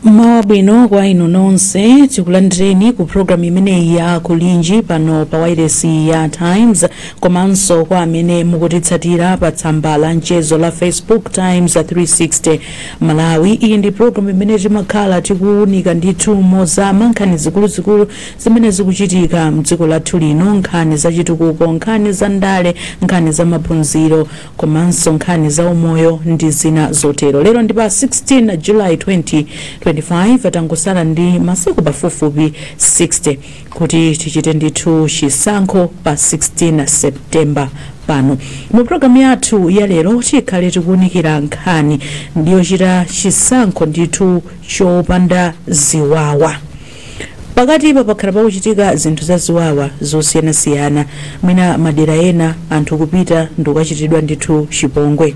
Mmawa bwino kwa inu nonse. Tikulandireni ku programu imeneyi ya Kulinji pano pa wailesi ya Times, komanso kwa amene mukutitsatira pa tsamba la mchezo la Facebook, Times 360 Malawi. Iyi ndi programu imene timakhala tikuwunika ndithu mozama nkhani zikuluzikulu zimene zikuchitika mdziko lathu lino, nkhani zachitukuko, nkhani za ndale, nkhani za maphunziro, komanso nkhani za umoyo ndi zina zotero. Lero ndi pa 16 July 2025, tangosala ndi masiku pafupifupi 60 kuti tichite ndithu chisankho pa 16 September pano. Mu programu yathu ya lero tikhale tikuwunikira nkhani ndiyochita chisankho ndithu chopanda ziwawa. Pakatipa pakhala pakuchitika zinthu za ziwawa zosiyanasiyana, mwina madera ena anthu kupita ndikukachitidwa ndithu chipongwe,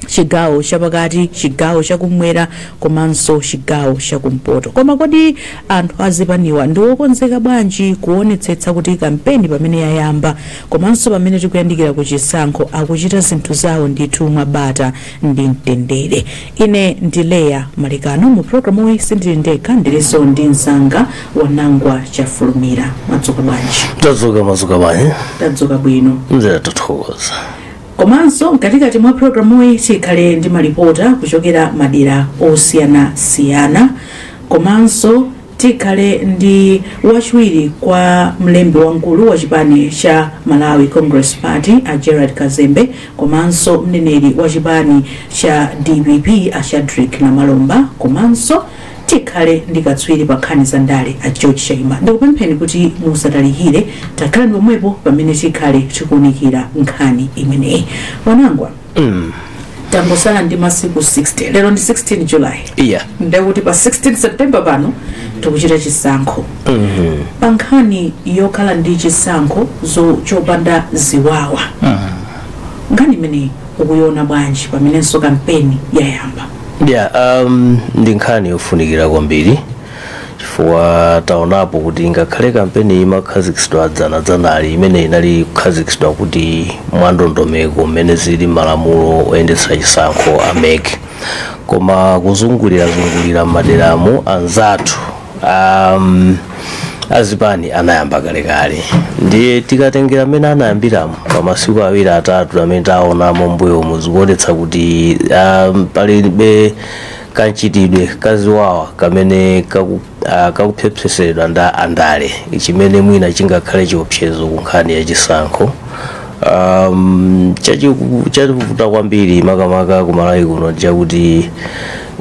chigawo chapakati, chigawo chakumwera komanso chigawo chakumpoto. Koma kodi anthu azipaniwa ndi wokonzeka bwanji kuonetsetsa kuti kampeni pamene yayamba komanso pamene tikuyandikira ku chisankho akuchita zinthu zawo ndithu mwabata ndi mtendere? Ine ndi Leya Malekano. Mu programuyi sindili ndekha, ndilinso ndi mzanga Wanangwa Chafulumira. Madzuka bwanji? Tadzuka. Madzuka bwanji? Tadzuka bwino. Nzera, tathokoza. Komanso mkatikati mwa programuyi tikhale ndi malipota kuchokera madera osiyanasiyana, komanso tikhale ndi wachiwiri kwa mlembi wamkulu wa chipani cha Malawi Congress Party, a Gerald Kazembe, komanso mneneri wa chipani cha DPP, a Shadrick Namalomba, komanso tikhale ndi katswiri pa nkhani za ndale, a George Chaima. Ndikupempheni kuti musatalikire, takhalani pomwepo pamene tikhale tikuwunikira nkhani imeneyi. Wanangwa, tangosala ndi masiku 60. Lero ndi 16 July, ndekuti pa 16 September pano tikuchita chisankho. Pa nkhani yokhala ndi chisankho chopanda ziwawa, nkhani imeneyi ukuiona bwanji pamenenso kampeni yayamba? Yeah, ndi nkhani yofunikira kwambiri, chifukwa taonapo kuti ngakhale kampeni imakhazikitsidwa dzanadzanali, imene inali kukhazikitsidwa kuti mwandondomeko mmene zili malamulo oyendetsera chisankho a MEC, koma kuzungulirazungulira m'maderamo anzathu azipani anayamba kalekale. Ndiye tikatengera mmene anayambiramo pa masiku 2 3 amene taonamo mbuyomu, zikuonetsa kuti palibe kanchitidwe kaziwawa kamene kakupsepsesedwa nda andale chimene mwina chingakhale chiopsezo ku nkhani ya chisankho. Chachivuta kwambiri makamaka ku Malawi kuno chakuti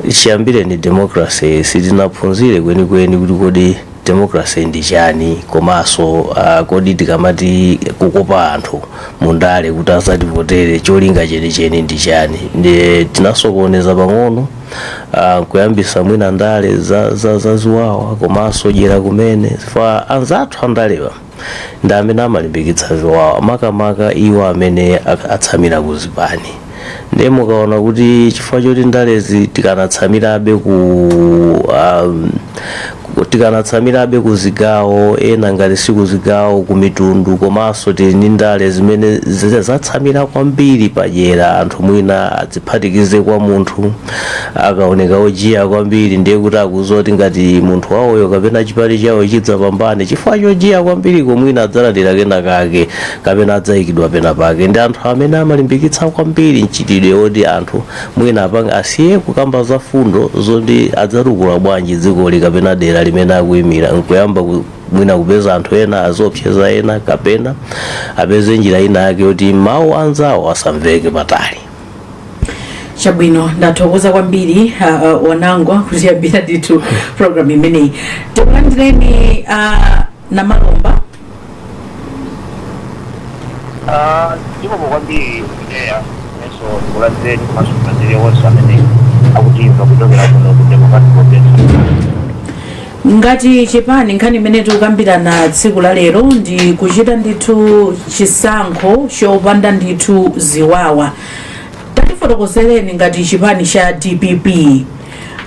chiyambire ni democracy sitinaphunzire kwenikweni kuti kodi democracy ndi chani, komanso kodi tikamati kukopa anthu mundale kuti asativotere, cholinga chenicheni ndi chani? Ndiye tinasokoneza pang'ono, kuyambisa mwina ndale za ziwawa komanso dyera kumene fa anzathu andalewa ndi amene amalimbikitsa ziwawa, makamaka iwo amene atsamira ku zipani. Ndiye mukaona kuti chifukwa choti ndalezi tikanatsamirabe ku zigawo, ena ngati si ku zigawo, ku mitundu, komanso tili ndi ndale zimene zatsamira kwambiri padyera. Anthu mwina adziphatikize kwa munthu akaoneka ojiya kwambiri, ndiye kuti akudziwa kuti ngati munthu wawoyo kapena chipani chawo chidzapambane, chifukwa chojiya kwambiriko mwina adzalandira kena kake kapena adzayikidwa pena pake. Ndi anthu amene amalimbikitsa kwambiri mchitidwe woti anthu mwina apange asiye kukamba za fundo zoti adzatukula bwanji dzikoli kapena dera limene akuyimira, nkuyamba mwina kupeza anthu ena aziopseza ena kapena apeze njira ina yake yoti mawu anzawo asamveke patali. Chabwino, ndathokoza kwambiri Wanangwa kutiyambira ndithu program imeneyi. Tikulandireni, Namalomba. Zikomo kwambiri, Leya. Nenso ndikulandireni komanso kulandire onse amene akutimva kuchokera kuno ku Democratic Progressive. Ngati chipani, nkhani imene tikukambirana tsiku la lero ndi kuchita ndithu chisankho chopanda ndithu ziwawa. Tatifotokozereni, ngati chipani cha DPP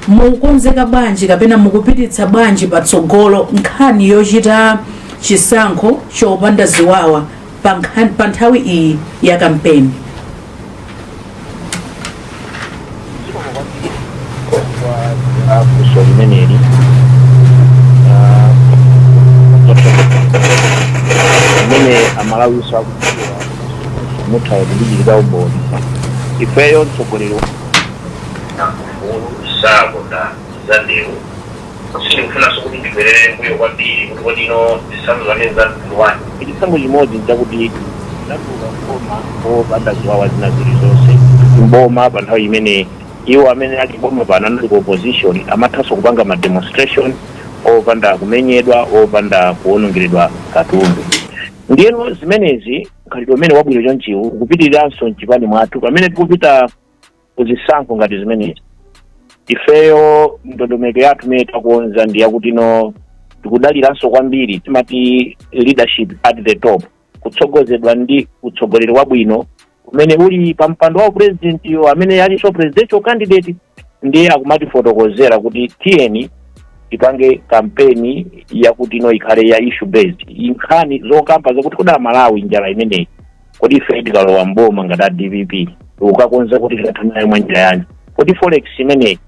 mukukonzeka bwanji kapena mukupititsa bwanji patsogolo nkhani yochita chisankho chopanda ziwawa pa nthawi iyi ya kampeni? Zikomo kwambiri kwa Chifukwa cha funso limeneli, imene Amalawinso akudziwa, mutha kundichitira umboni, ifeyo mtsogoleri ufulu sakonda zandewu. Sindikufunanso kuti ndibwerere mbuyo kwambiri kuti kodino zisankho zake za mtundu wanji. Chisankho chimodzi nchakuti tinatuluka mboma popanda ziwawa zina zilizonse mboma. Pa nthawi imene iwo amene ali boma pano anali ku opposition, amathanso kupanga ma demonstration opanda kumenyedwa, opanda kuwonongeredwa katundu. Ndiyeno zimenezi, mkhalidwe umene wabwino chonchiwu ukupitiriranso mchipani mwathu. Pamene tikupita kuzisankho ngati zimenezi, ifeyo ndondomeko yathu imene takonza ndi yakuti no, tikudaliranso kwambiri, timati leadership at the top, kutsogozedwa ndi utsogoleri wabwino umene uli pa mpando wa president yo, amene alinso presidential candidate. Ndiye akumatifotokozera kuti tiyeni tipange kampeni yakuti ino ikhale ya issue based, nkhani zokamba zakuti kodi Amalawi, njala imeneyi, kodi ife tikalowa mboma ngati a DPP ukakonza kuti tikathana nayo mwa njira yanji? Kodi forex imeneyi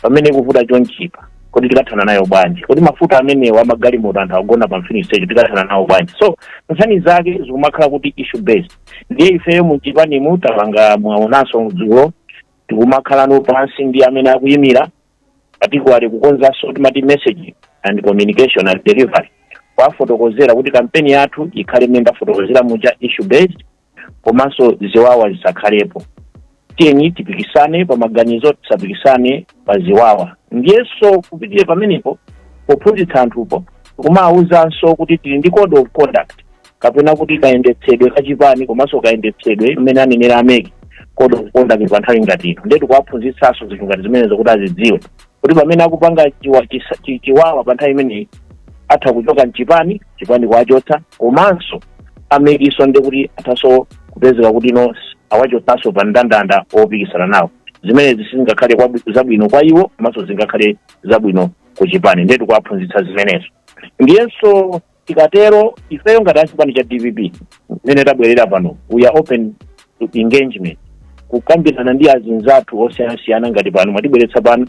pamene ikuvuta chonchipa, kodi tikathana nayo bwanji? Kodi mafuta amenewa amagalimoto, anthu agona pa filling station, tikathana nawo bwanji? So nkhani zake zikumakhala kuti issue based. Ndiye ifeyo muchipanimu tapanga, mwaonanso dzulo tikumakhalano pansi ndi amene akuyimira, particularly kukonzanso timati message and communication and delivery, kwafotokozera kuti kampeni yathu ikhale imene ndafotokozera muja, issue based, komanso ziwawa zisakhalepo. Tiyeni tipikisane pa maganizo, tisapikisane pa ziwawa. Ndiyenso kupitire pamenepo, pophunzitsa anthupo, tikumawuzanso kuti tili ndi code of conduct, kapena kuti kayendetsedwe kachipani, komanso kayendetsedwe mmene anenera a MEC, code of conduct pa nthawi ngati ino. Ndiye tikuwaphunzitsanso zinthu ngati zimenezo kuti azidziwe kuti pamene akupanga chiwawa pa nthawi imeneyi, atha kuchoka mchipani, chipani kuwachotsa, komanso a MECso ndi kuti athanso kupezeka kuti no, awachotsanso pa mndandanda opikisana nawo. Zimenezi sizingakhale zabwino kwa iwo, komanso zingakhale zabwino ku chipani. Ndiye tikuwaphunzitsa zimenezo. Ndiyenso tikatero, ifeyo ngati achipani cha DPP, mmene tabwerera pano, we are open to engagement, kukambirana ndi azinzathu osiyanasiyana. Ngati pano mwatibweretsa pano,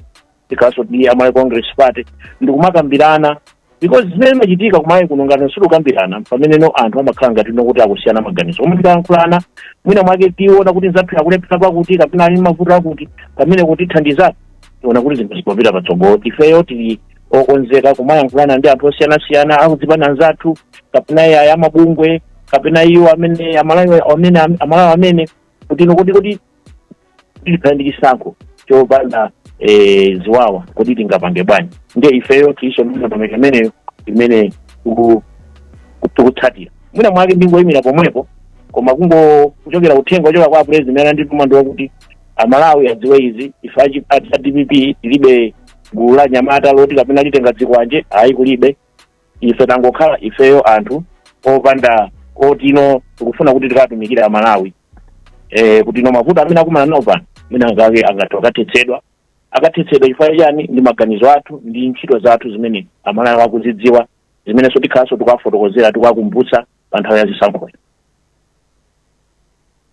tikhalanso ndi a Malawi Congress Party ndikumakambirana, because zimene zimachitika kumayi kuno, ngati sitikukambirana, pamene no anthu amakhala ngati no kuti akusiyana maganizo. Koma tikayankhulana, mwina mwake tiona kuti nzathu akulephera pakuti, kapena ali mavuto akuti, pamene kutithandizana, tiona kuti zinthu zikupita patsogolo. Ifeyo tili okonzeka kumayankhulana ndi anthu osiyanasiyana akuzipani anzathu, kapena iye amabungwe, kapena iwo amene Amalawi amene, Amalawi amene kuti no kuti tikhale ndi chisankho chopanda ziwawa, kodi tingapange bwanji? Ndiye ifeyo tilinso ndi ndondomeko imeneyo imene tikutsatira. Mwina mwake ndingoyimira pomwepo, koma kungo kuchokera uthenga kuchoka kwa president amene andituma ndi wakuti Amalawi adziwe izi: ife a DPP tilibe gulu la anyamata loti kapena litenga dzikwanje, ayi, kulibe. Ife tangokhala ifeyo anthu opanda otino tikufuna kuti tikatumikire Amalawi, kuti no mavuto amene akumana nawo pano mwina angake angathe akathetsedwa. Chifukwa chani? Ndi maganizo athu ndi ntchito zathu zimene Amalawi akuzidziwa, zimenenso tikhalanso tikuwafotokozera, tikuwakumbutsa pa nthawi ya zisankhoyo.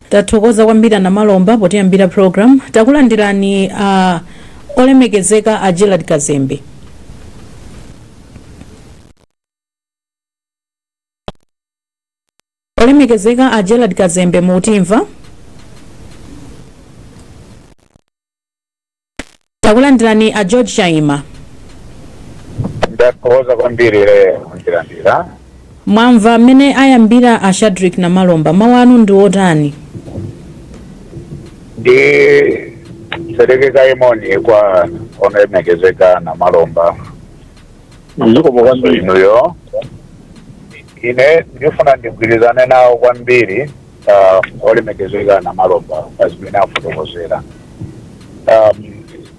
Tathokoza kwambiri Namalomba potiyambira program. Takulandirani olemekezeka a Gerald Kazembe. Olemekezeka a Gerald Kazembe, mukutimva? Takulandirani a George Chaima. Ndathokoza kwambiri lero kundilandira. Mwamva mmene ayambira a Shadrick Namalomba, mawu anu ndi otani? Ndipereke kaye moni kwa olemekezeka Namalomba. Zikomo kwambiri. Inuyo, ine ndifuna ndigwirizane nawo kwambiri olemekezeka Namalomba pa zimene afotokozera.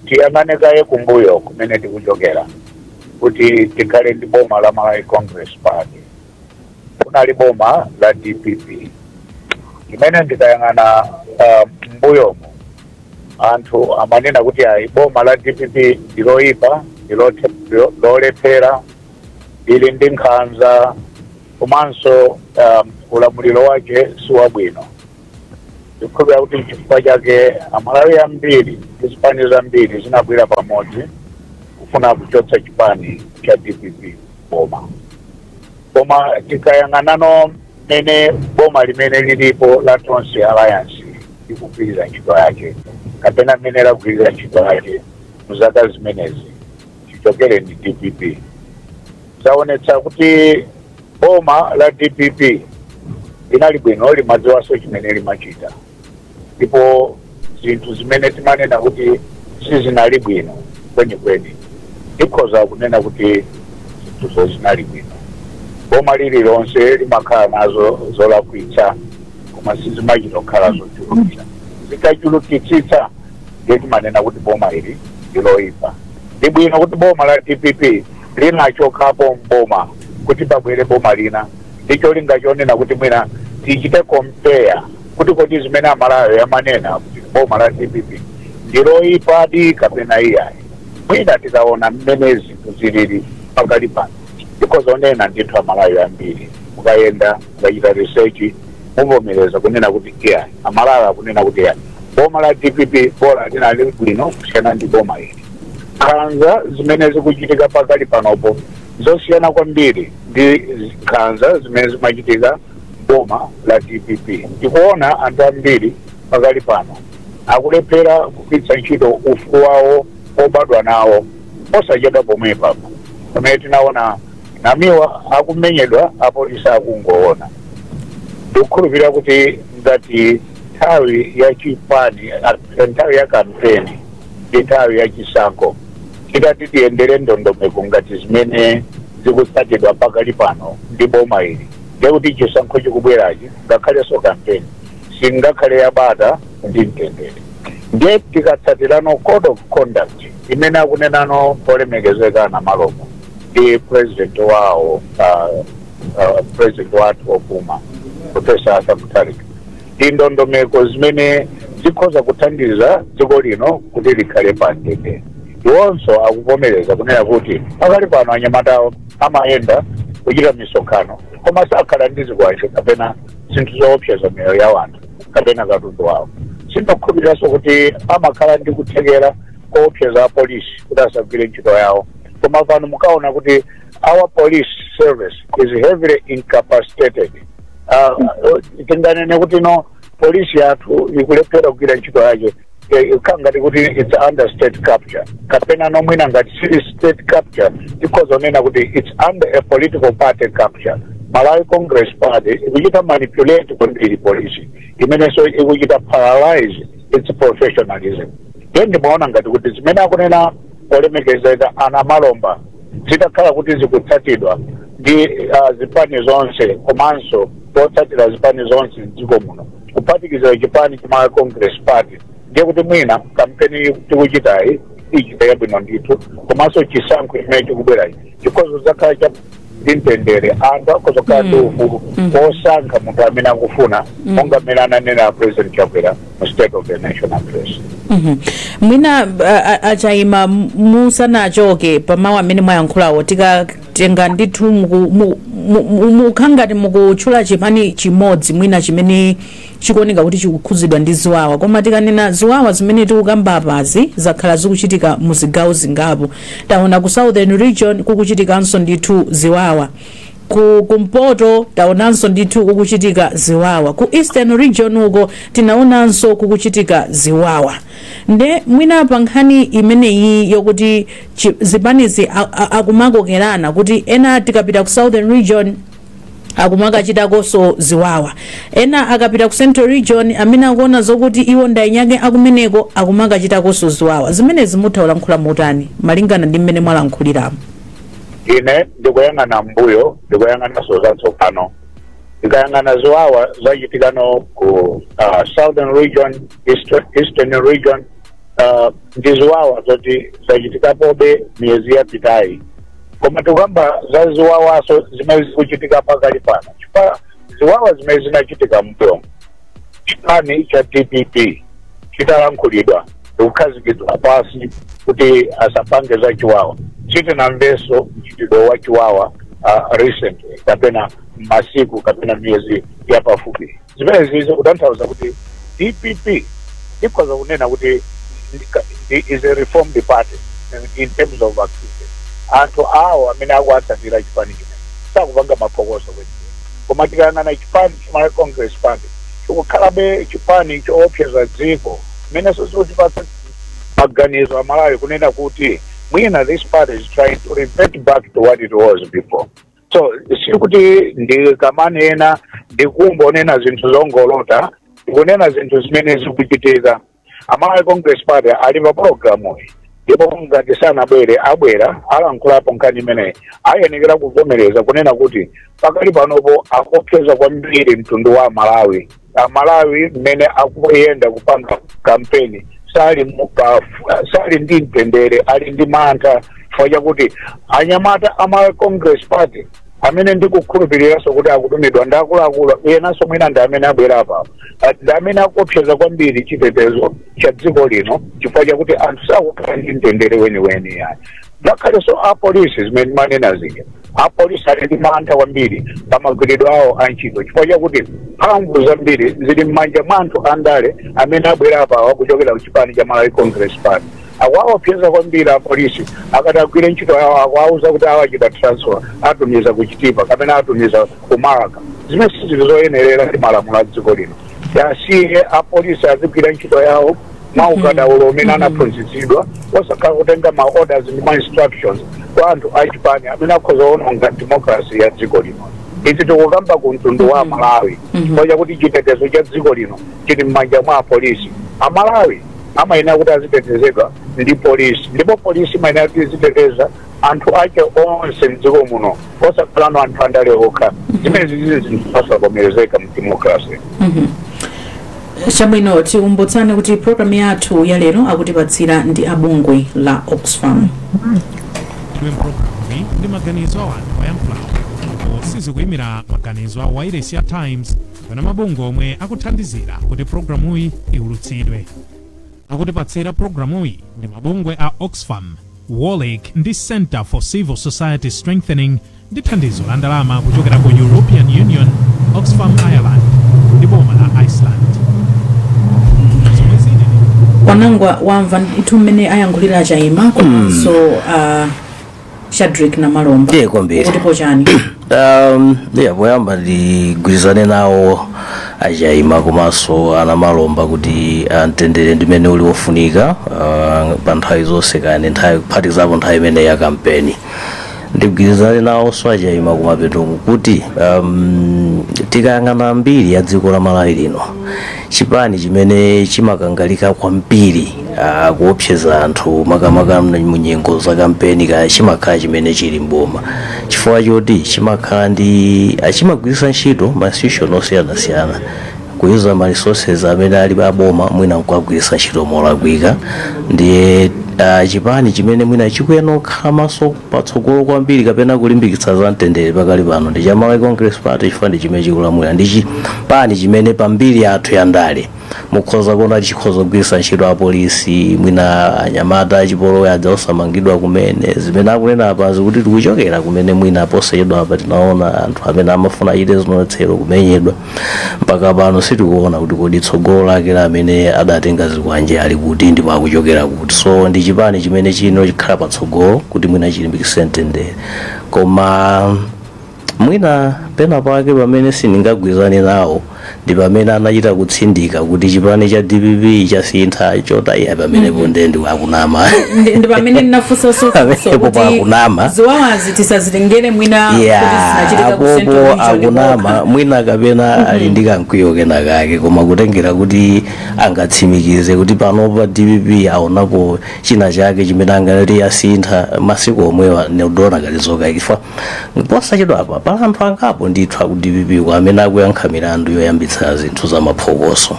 Tiyang'ane kaye kumbuyo kumene tikuchokera kuti tikhale ndi boma la Malawi Congress Party. Kunali boma la DPP limene ndikayang'ana mbuyomo, anthu amanena kuti ayi, boma la DPP ndiloyipa, lolephera, lili ndi nkhanza, komanso ulamuliro wake si wabwino. Ndikukhulupirira kuti chifukwa chake Amalawi ambiri ndi zipani zambiri zinabwera pamodzi kufuna kuchotsa chipani cha DPP boma. Koma tikayang'anano mmene boma limene lilipo la Tonse Alliance likugwirira ntchito yake, kapena mmene lagwirira ntchito yake muzaka zimenezi chichokere ndi DPP, zaonetsa kuti boma la DPP linali bwino, limadziwanso chimene limachita, ndipo zinthu zimene timanena kuti sizinali bwino kwenikweni, tikhoza kunena kuti zinthuzo zinali bwino. Boma lililonse limakhala nazo zolakwitsa, koma sizimachita kukhala zochulukira. Zikachulukitsitsa, ndiye timanena kuti boma ili ndiloyipa. Ndi bwino kuti boma la DPP linachokapo mboma kuti pabwere boma lina, ndi cholinga chonena kuti mwina tichite compare kuti kodi zimene Amalawi amanena kuti boma la DPP ndiloyipadi kapena iyayi. Mwina tikaona mmene zinthu zilili pakali pano, tikhozonena ndithu Amalawi ambiri, mukayenda, mukachita research, muvomereza kunena kuti iyayi, Amalawi akunena kuti iyayi, boma la DPP bola linali bwino kusiyana ndi boma ili. Nkhanza zimene zikuchitika pakali panopo zosiyana kwambiri ndi nkhanza zimene zimachitika boma la DPP. Tikuona anthu ambiri pakali pano akulephera kugwiritsa ntchito ufulu wawo obadwa nawo. Osachedwa pomwepa, pamene tinaona Namiwa akumenyedwa, apolisi akungoona. Ndikukhulupirira kuti ngati nthawi ya chipani, nthawi ya kampeni ndi nthawi ya chisankho, titati tiyendere ndondomeko ngati zimene zikutsatidwa pakali pano ndi boma ili, ndiye kuti chisankho chikubwerachi, ngakhalenso kampeni, singakhale yabata ndi mtendere. Ndiye tikatsatirano code of conduct imene akunenano polemekezeka na malomo ndi president wawo, president wathu wopuma, Professor Arthur Mutharika, ndi ndondomeko zimene zikhoza kuthandiza dziko lino kuti likhale pa mtendere. Iwonso akuvomereza kunena kuti pakali pano anyamatawo amayenda kuchita misonkhano, koma sakhala ndi zikwanje kapena zinthu zoopseza miyoyo ya anthu kapena katundu wawo. Sindikhulupiriranso kuti amakhala ndi kuthekera koopseza apolisi kuti asagwire ntchito yawo. Koma pano mukaona kuti our police service is heavily incapacitated. Tinganene kuti no, polisi yathu ikulephera kugwira ntchito yake, ikhala ngati kuti it's under state capture, kapena nomwina ngati sili state capture, tikhoza kunena kuti it's under a political party capture. Malawi Congress Party ikuchita manipulate kwambiri polisi, imenenso ikuchita paralyze its professionalism. Ndiye ndimaona ngati kuti zimene akunena olemekezeka ana Malomba zitakhala kuti zikutsatidwa ndi zipani zonse, komanso potsatira zipani zonse mdziko muno, kuphatikizira chipani cha Malawi Congress Party, ndiye kuti mwina kampeni tikuchitayi ichita yabwino ndithu, komanso chisankho chimene chikubwerachi chikhoza zakhala cha ndi mtendere, anthu akhoza kukhala ndi ufulu osankha munthu amene akufuna, monga mmene ananena President Chakwera mu State of the Nation Address. Mwina achayima, musanachoke pamawu amene mwayankhulawo, tikatenga ndithu mukhala ngati mukutchula chipani chimodzi mwina chimene chikuoneka kuti chikukhuzidwa ndi ziwawa, koma tikanena ziwawa zimene tikukamba apazi zakhala zikuchitika mu zigawo zingapo. Taona ku Southern Region kukuchitikanso ndithu ziwawa, ku kumpoto taonanso ndithu kukuchitika ziwawa, ku Eastern Region uko tinaonanso kukuchitika ziwawa. Nde mwina pa nkhani imeneyi yokuti zipanizi akumakokerana kuti ena tikapita ku Southern Region akumakachitakonso ziwawa, ena akapita ku Central Region, amene akuona zokuti iwo ndayinyake akumeneko akumakachitakonso ziwawa, zimenezi mutha kulankhula motani malingana ndi mmene mwalankhuliramo? Ine ndikuyang'ana mbuyo, ndikuyang'ananso zatsopano. Ndikayang'ana ziwawa zachitikano ku Southern Region, Eastern Region, ndi ziwawa zoti zachitikapobe miyezi yapitayi, koma tikukamba za ziwawaso zimene zikuchitika pakali pano, chifukwa ziwawa zimene zinachitika mbuyo chipani cha DPP chitalankhulidwa ndikukhazikidwa pasi kuti asapange za chiwawa, sitinamvenso mchitidwe wa chiwawa recently kapena masiku kapena miyezi yapafupi. Zimene zizi kutanthauza kuti DPP ikhoza kunena kuti is a reformed party in terms of activity. Anthu awo amene akuatsatira chipani chimene sakupanga maphokoso kwenikweni, koma tikayang'ana chipani cha Congress Party, chikukhalabe chipani choopseza dziko, chimenenso sikutipatsa maganizo Amalawi kunena kuti mwina this party is trying to revert back to what it was before. So sikuti ndikamanena ndikumbonena zinthu zongolota, ndikunena zinthu zimene zikuchitika. Amalawi Congress Party ali pa programu iyi, ndipo ngati sanabwere, abwera alankhulapo nkhani imeneyi. Ayenekera kuvomereza kunena kuti pakali panopo akuopseza kwambiri mtundu wa Amalawi. Amalawi mmene akuyenda kupanga kampeni sali ndi mtendere, ali ndi mantha, chifukwa chakuti anyamata ama Congress Party amene ndikukhulupiriranso kuti akutumidwa ndi akuluakulu enanso, mwina ndi amene abwera apapo, ndi amene akuopseza kwambiri chitetezo cha dziko lino, chifukwa chakuti anthu sakukhala ndi mtendere weniweni yani. Ngakhalenso apolisi, zimene manena zija, apolisi ali ndi mantha kwambiri pa magwiridwe awo a ntchito, chifukwa chakuti mphamvu zambiri zili m'manja mwa anthu andale amene abwera apawa kuchokera ku chipani cha Malawi Congress Party. Akuwaopseza kwambiri apolisi, akati agwire ntchito yawo akuwauza kuti awachita transfer, atumiza ku Chitipa kapena atumiza ku Marka, zimene sizili zoyenerera ndi malamulo a dziko lino. Asiye apolisi azigwira ntchito yawo mwa ukadaulo umene anaphunzitsidwa, osakhala kutenga ma orders ndi ma instructions kwa anthu achipani amene akhoza kuononga democracy ya dziko lino. Izi tikukamba ku mtundu wa Malawi, chifukwa chakuti chitetezo cha dziko lino chili m'manja mwa apolisi. Amalawi amayenera kuti azitetezedwa ndi polisi, ndipo polisi imayenera kuti iziteteza anthu ake onse mdziko muno, osakhalano anthu andale okha. Zimene zizi zinthu zosavomerezeka mu democracy. Chabwino, tikumbutsane kuti programu yathu ya lero akutipatsira ndi abungwe la Oxfam. Idwe mpulogalamuyi ndi maganizo a anthu ayankhulawo, ndipo sizikuyimira maganizo a wailesi ya Times kapena mabungwe omwe akuthandizira kuti pulogalamuyi iwulutsidwe. Akutipatsira pulogalamuyi ndi mabungwe a Oxfam, WOLREC ndi Center for Civil Society Strengthening, ndi thandizo la ndalama kuchokera ku European Union, Oxfam Ireland ndi boma la Iceland. Zomwe zili Wanangwa, wamva ndithu mmene ayankhulira Chaima komanso Shadrick Namalomba. Ndiye kwambiri. Ukutipo chani? Yeah, poyamba ndigwirizane nawo Achaima komanso Anamalomba kuti mtendere ndimene uli wofunika pa nthawi zonse, kani nthawi, kuphatikizapo nthawi imene ya kampeni. Ndigwirizane nawonso Achaima kumapeto kuti tikayang'ana mbiri ya dziko la Malawi lino, chipani chimene chimakangalika kwambiri kuopseza anthu, makamaka mu nyengo za kampeni, kaya chimakhala chimene chili mboma, chifukwa choti chimakhala ndi chimagwiritsa ntchito ma institution osiyanasiyana, kuyuza ma resources amene ali aboma, mwina nkuagwiritsa ntchito molakwika. Ndiye chipani chimene mwina chikuyenera kukhala maso patsogolo kwambiri kapena kulimbikitsa za mtendere pakali pano ndi cha Malawi Congress Party, chifukwa ndi chimene chikulamulira, ndi chipani chimene pambiri yathu ya ndale mukhoza kuona chikhoza kugwiritsa ntchito apolisi, mwina anyamata achipolowe aja osamangidwa kumene. Zimene akunena apa zikuti tikuchokera kumene mwina posachedwa apa tinaona anthu amene amafuna achite zionetsero kumenyedwa. Mpaka pano sitikuona kuti kodi tsogolo lake la amene adatenga zikwanje ali kuti ndipo akuchokera kuti. So ndi chipani chimene chino chikhala patsogolo kuti mwina chilimbikitse mtendere. Koma mwina pena pake pamene sindingagwirizane nawo ndi pamene anachita kutsindika kuti chipani cha DPP chasintha chotaiya. Pamenepo nde ndi akunama. Ndi pamene ndinafunsanso funso Pamenepo kuti pakunama. ziwawazi tisazitengere mwina kuti zinachitika ku Central Apopo Region akunama. kokha. Mwina kapena ali ndi kamkwiyo kena kake, koma kutengera kuti angatsimikize kuti panopa DPP aonapo china chake chimene angati yasintha masiku omwewa, ndiona ngati zokayikitsa. Posachedwa apa pala anthu angapo ndithu aku DPP kwa amene akuyankha milandu yoyambitsa zinthu za maphokoso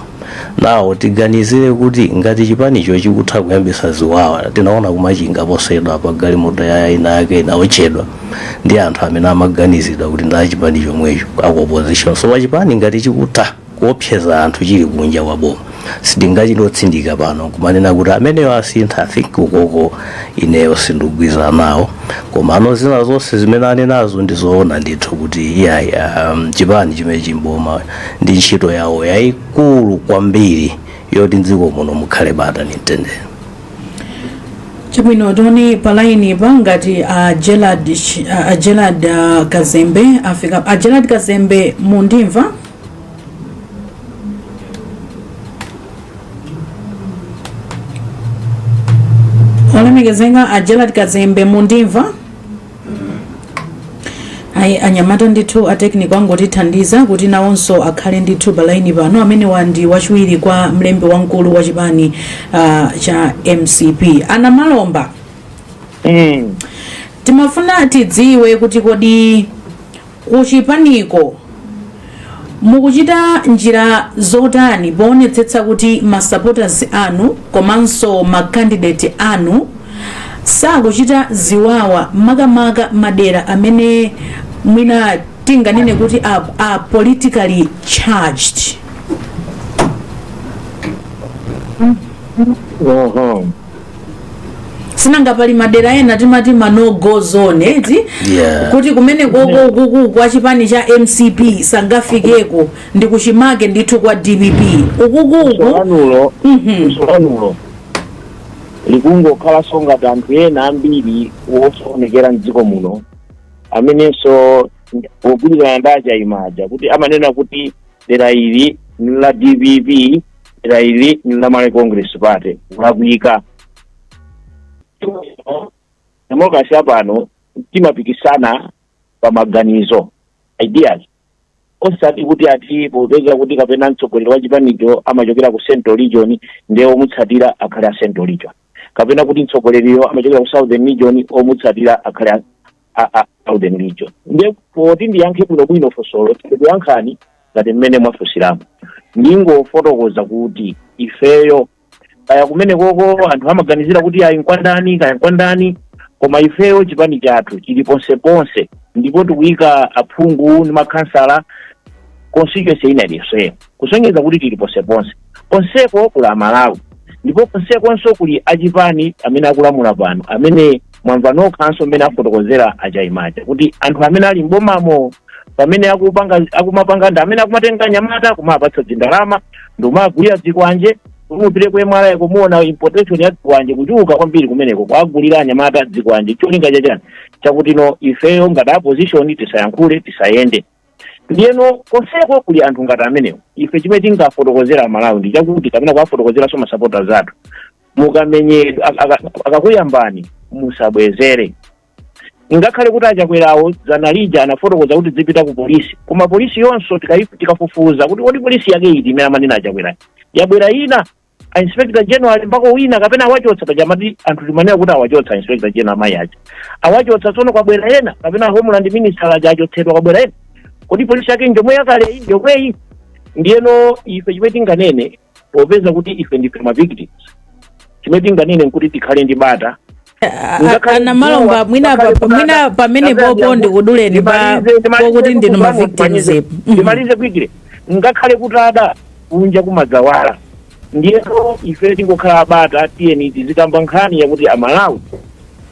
nawo. Tiganizire kuti ngati chipanicho chikutha kuyambitsa ziwawa, tinaona kumachinga posachedwa apa galimoto ya ina yake inaotchedwa ndi anthu amene amaganizidwa kuti ndi achipani chomwecho, aku opposition. So pachipani ngati chikutha kuopseza anthu chili kunja kwa boma. Sindingachitotsindika pano kumanena kuti ameneyo asintha. I think ukoko ineyo sindikugwirizana nawo, koma ano zina zonse zimene anenazo ndizoona ndithu kuti iyayi, chipani chimene chimboma ndi ntchito yawo yayikulu kwambiri yoti mdziko muno mukhale bata ni mtendere. Chabwino, tione pa line pa ngati a Gerald Kazembe afika. A Gerald Kazembe, mundimva? Olemekezeka a Gerald Kazembe, mundimva? Ayi, anyamata ndithu a technical angotithandiza kuti nawonso akhale ndithu pa line pano. Amenewa ndi wachiwiri kwa mlembi wamkulu wa chipani cha MCP, ana Malomba. Timafuna tidziwe kuti kodi kuchipaniko mukuchita njira zotani poonetsetsa kuti ma supporters anu komanso ma candidate anu sakuchita ziwawa, makamaka madera amene mwina tinganene kuti are politically charged? Oho. Sinanga pali madera ena timati ma no go zone, eti? Yeah. Kuti kumene koko kuku kwa chipani cha MCP sangafikeko, ndi kuchimake ndithu kwa DPP ukukuku. Solanulo, solanulo likungokhalanso ngati anthu ena ambiri wosoonekera mdziko muno amenenso pogwirizana ndi achayimaja kuti amanena kuti dera ili ni la DPP, dera ili ni la Malawi Congress Party, kulakwika. Democracy apano timapikisana pa maganizo, ideas, osati kuti ati popeza kuti kapena mtsogoleri wa chipanicho amachokera ku Central Region, ndiye omutsatira akhale a Central Region, kapena kuti mtsogoleriyo amachokera ku Southern Region, omutsatira akhale a Southern Region. Ndiye poti ndiyankhe bwinobwino funsolo, ndikuyankhani ngati mmene mwafunsiramo. Ndingofotokoza kuti ifeyo, kaya kumene koko anthu amaganizira kuti ayi nkwandani, kaya nkwandani, koma ifeyo chipani chathu chili ponseponse, ndipo tikuyika aphungu ndi makhansala constituency ina iliyonseyo, kusonyeza kuti tili ponseponse. Konseko kuli Amalawi, ndipo konsekonso kuli achipani amene akulamula pano, amene mwamva nokhanso mmene afotokozera achayimaja kuti anthu amene ali mbomamo pamene akupanga, akumapanga ndi amene akumatenga anyamata kumapatsa zindalama ndikumagulira zikwanje. Kumupite ku MRA kumuona importation ya zikwanje kuchuluka kwambiri kumeneko, kwagulira anyamata zikwanje. Cholinga chachani? Chakuti no, ifeyo ngati opposition tisayankhule, tisayende. Ndiyeno konseko kuli anthu ngati amenewo. Ife chimene tingafotokozera Amalawi ndi chakuti, kapena kuwafotokozeranso ma supporters athu, mukamenyedwa, akakuyambani, musabwezere. Ngakhale kuti achakwerawo dzana lija anafotokoza kuti zipita ku polisi, koma polisi yonso tikafufuza kuti kodi polisi yake iti imene amanena achakwera, yabwera ina, a Inspector General mpaka wina kapena awachotsa. Pachamati anthu timanena kuti awachotsa Inspector General amayi aja, awachotsa, tsono kwabwera ena, kapena Homeland Minister aja achotsedwa, kwabwera ena. Kodi polisi yake njomwe yakale njomweyi? Ndiyeno ife chimene tinganene, popeza kuti ife ndife ma victims, chimene tinganene nkuti tikhale ndi bata. Ana Malomba, mwina pamene popo ndikuduleni pa pokuti ndinu ma victims. Ndimalize kwikire. Ngakhale kutada, kunja kumadzawala. Ndiyeno ife tingokhala abata. Tiyeni tizikamba nkhani yakuti Amalawi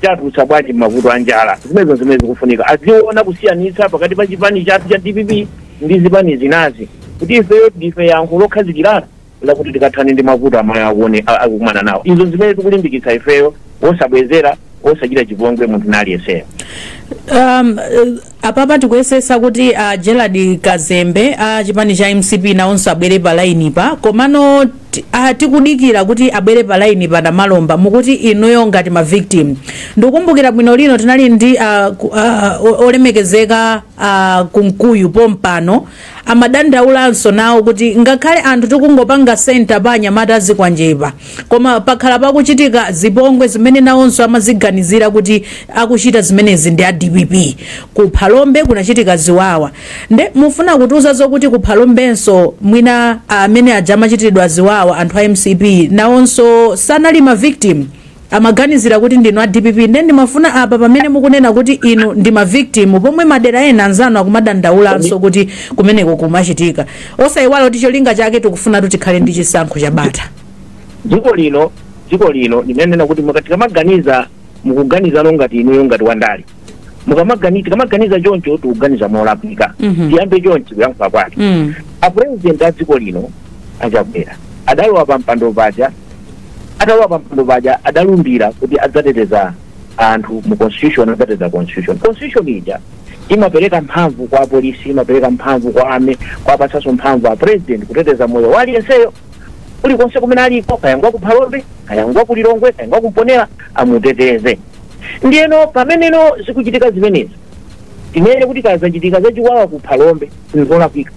chatulutsa bwanji mavuto a njala. Zimenezo zimene zikufunika aziona, kusiyanitsa pakati pa chipani chathu cha DPP ndi zipani zinazi, kuti ifeyo ndife yankho lokhazikirana lakuti tikathane ndi mavuto amene akuone akukumana nawo. Izo zimene tikulimbikitsa ifeyo, osabwezera, osachita chipongwe munthu naliyenseyo. Apapa tikuyesesa kuti Gerald Kazembe a chipani cha MCP nawonso abwere pa line pa, komano tikudikira kuti abwere pa line pa. Namalomba, mukuti inuyo ngati ma victim, ndikukumbukira bwino lino tinali ndi olemekezeka Kunkuyu pompano, amadandaulanso nawo kuti ngakhale anthu tikungopanga center pa anyamata azikwanjepa, koma pakhala pakuchitika zipongwe zimene nawonso amaziganizira kuti akuchita zimenezi ndi a DPP. Ku Phalombe kunachitika ziwawa. Nde mufuna kutiuza zokuti ku Phalombenso mwina amene aja amachitidwa ziwawa anthu a MCP nawonso sanali ma victim? Amaganizira kuti ndinu a DPP. Nde ndimafuna apa pamene mukunena kuti inu ndi ma victim, pomwe madera ena anzanu akumadandaulanso kuti kumeneko kumachitika, osayiwala kuti cholinga chake tikufuna kuti tikhale ndi chisankho chabata. Dziko lino linanena kuti tikamaganiza, mukuganizano ngati inuyo ngati wandale, tikamaganiza choncho tikuganiza molakwika. Tiyambe chonchi kuyankhula kwake. Apresident a dziko lino aChakwera adalowa pa mpando paja, atalowa pa mpando paja adalumbira kuti adzateteza anthu mu constitution, adzateteza constitution. Constitution ija imapereka mphamvu kwa apolisi, imapereka mphamvu kwa army, kwapatsanso mphamvu a president kuteteza moyo wa aliyenseyo kulikonse kumene aliko, kaya ngwa ku Phalombe, kaya ngwa ku Lilongwe, kaya ngwa kumponera, amuteteze. Ndiyeno pameneno zikuchitika zimenezi, tinene kuti kaya zachitika zachiwawa ku Phalombe nzolakwika,